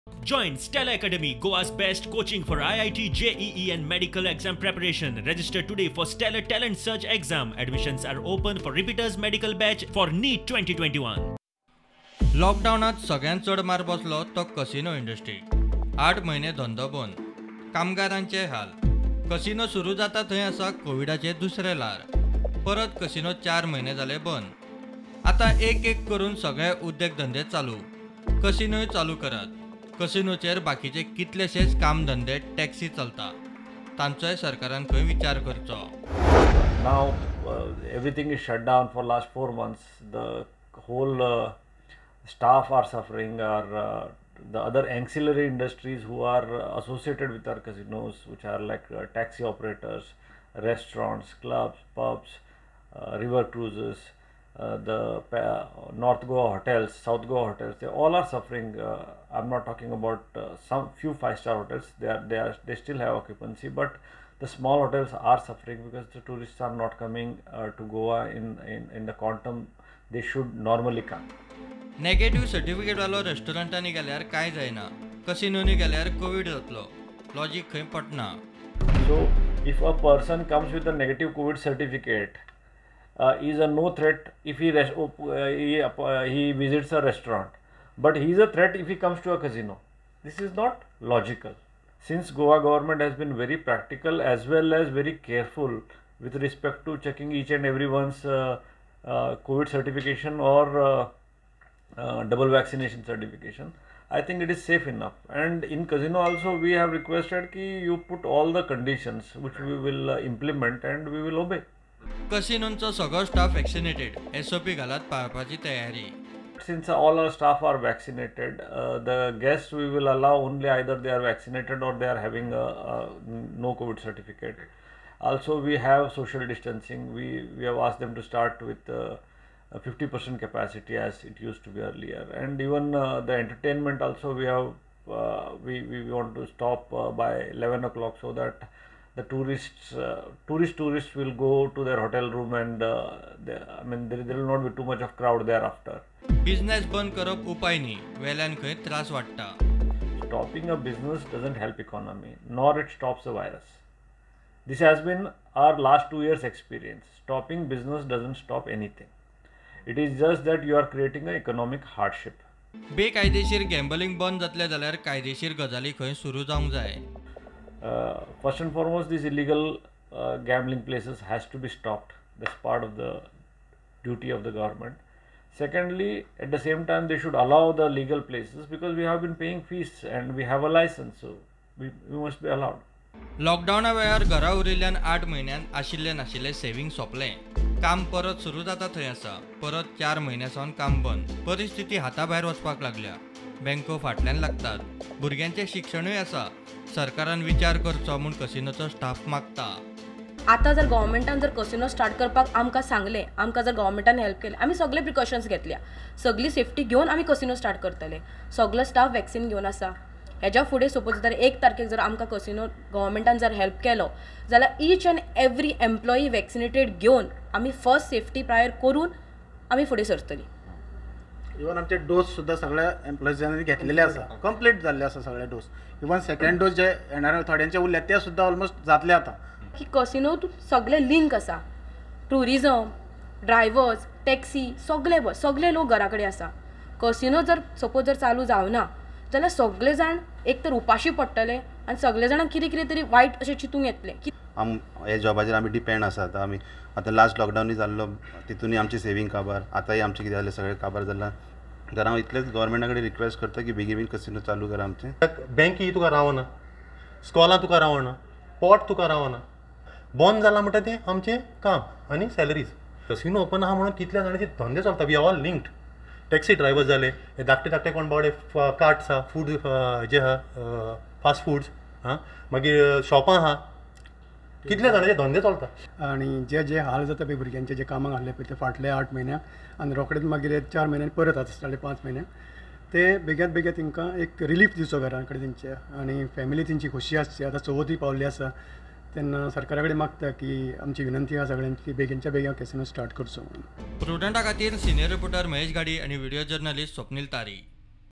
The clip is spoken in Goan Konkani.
Join Stella Academy, Goa's best coaching for IIT, JEE and medical exam preparation. Register today for Stellar Talent Search exam. Admissions are open for repeaters medical batch for NEET 2021. लॉकडावनात सगळ्यांत चड मार बसलो तो कसिनो इंडस्ट्रीक. 8 म्हयने धंदो बंद, कामगारांचे हाल. कसिनो सुरू जाता थंय आसा कोविडाचे दुसरे ल्हार. परत कसिनो 4 म्हयने जाले बंद. आतां एक एक करून सगळे उद्देग धंदे चालू, कसिनोय चालू करात. कसिनोचेर बाकीचे कितलेशेच काम धंदे, टॅक्सी चलता, तांचोय सरकारान खंय विचार करचो. Now everything is shut down for last 4 months. The whole staff are suffering, or the other ancillary industries who are associated with our casinos, which are like taxi operators, restaurants, clubs, pubs, river cruises, the North Goa hotels, South Goa hotels, they all are suffering. I'm not talking about some few 5-star hotels, they still have occupancy, but the small hotels are suffering because the tourists are not coming to Goa in the quantum they should normally come. Negative certificate वालो रेस्टॉरंटांनी गेल्यार कांय जायना, कसिनोनी गेल्यार कोवीड जातलो, लॉजीक खंय पटना. So if a person comes with a negative COVID certificate, is a no threat if he visits a restaurant, but he is a threat if he comes to a casino. This is not logical. Since Goa government has been very practical as well as very careful with respect to checking each and everyone's COVID certification or double vaccination certification, I think it is safe enough. And in casino also we have requested ki you put all the conditions which we will implement and we will obey. कसिनोंचो सगळो स्टाफ वॅक्सिनेटेड, एसओपी घालात पाळपाची तयारी. Since all our staff are vaccinated, the guests we will allow only either they are vaccinated or they are having a no COVID certificate. Also we have social distancing. We have asked them to start with 50% capacity as it used to be earlier. And even the entertainment also we have we want to stop by 11 o'clock so that the tourists will go to their hotel room and there will not be too much of crowd thereafter. Business बंद करप उपाय न्ही, वेल्यान खंय त्रास वाडटा. Stopping a business doesn't help economy, nor it stops the virus. This has been our last 2 years experience. Stopping business doesn't stop anything. It is just that you are creating an economic hardship. बेकायदेशीर गॅम्बलिंग बंद जातलें जाल्यार कायदेशीर गजाली खंय सुरू जावंक जाय. First and foremost, these illegal gambling places has to be stopped. That's part of the duty of the government. Secondly, at the same time, they should allow the legal places because we have been paying fees and we have a license, so we must be allowed. लॉकडावना वेळार घरा उरिल्ल्यान 8 म्हयन्यान आशिल्ले नाशिल्ले सेव्हिंग सोंपलें. काम परत सुरू जाता थंय आसा, परत 4 म्हयन्यां सावन काम बंद. परिस्थिती हाता भायर वचपाक लागल्या. बँको फाटल्यान लागतात, भुरग्यांचें शिक्षणूय आसा. सरकारान विचार करचो म्हूण कसिनोचो स्टाफ मागता. आतां जर गव्हर्मेंटान जर कसिनो स्टार्ट करपाक आमकां सांगलें, आमकां जर गव्हर्मेंटान हेल्प केलें, आमी सगळे प्रिकॉशन्स घेतल्या, सगळी सेफ्टी घेवन आमी कसिनो स्टार्ट करतले. सगलो स्टाफ वॅक्सिन घेवन आसा. हेज्या फुडें सपोज जर 1 तारखेक जर आमकां कसिनो गव्हर्मेंटान जर हेल्प केलो जाल्यार each and every employee vaccinated घेवन आमी फर्स्ट सेफ्टी प्रायर करून आमी फुडें सरतली. इवन आमचे डोस सुद्दां सगळ्या एम्प्लॉइजांनी घेतलेले आसा, कंप्लीट जाल्ले आसा सगळे डोस. इवन सेकंड डोस जे येणारे थोड्यांचे उरले ते सुद्दां ऑलमोस्ट जातले आतां. की कसिनो सगळे लिंक आसा, ट्युरिजम, ड्रायवर्स, टॅक्सी, सगळे सगळे लोक घरा कडेन आसा. कसिनो जर सपोज जर चालू जावना जाल्यार सगळे जाण एक तर उपाशी पडटले आनी सगळे जाणांक कितें कितें तरी वायट अशें चिंतूंक येतलें. हे जॉबाचेर आमी डिपेंड आसात. आमी आतां लास्ट लॉकडावनूय जाल्लो, तितूनय आमची सेवींग काबार, आतांय आमचें कितें जालें सगळें काबार जालां. तर हांव इतलेंच गव्हर्मेंटा कडेन रिक्वेस्ट करता की बेगीन बेगीन कसिनो चालू करा आमचें. बँकी तुका रावना, स्कॉलां तुका रावना, पोट तुका रावना, बंद जालां म्हणटा तें आमचें काम आनी सॅलरीज. कसिनो ओपन आहा म्हणून कितल्या जाणांचे धंदे चलता. We all linked. Taxi driver जाले, हे धाकटे धाकटे कोण बावडे कार्ट्स आहा, फूड जे आहा फास्ट फुड्स आं, मागीर शॉपां आहा, कितले जाणांचे धंदे चलता. आनी जे जे हाल जाता पळय भुरग्यांचे जे कामाक आहले पळय ते फाटले 8 म्हयन्याक आनी रोखडेच मागीर 4 म्हयन्यांनी परत आतां साडे 5 म्हयन्याक ते बेग्यात बेग्यात तांकां एक रिलीफ दिवचो घरा कडेन तेंच्या आनी फॅमिली तेंची खोशी आसची. आतां चवथूय पावल्ली आसा तेन्ना सरकारा कडेन मागता की आमची विनंती आसा सगळ्यांची की बेगीनच्या बेगीन कॅसिनो स्टार्ट करचो म्हणून. प्रुडंटा खातीर सिनियर रिपोर्टर महेश घाडी आनी व्हिडिओ जर्नलिस्ट स्वप्नील तारी.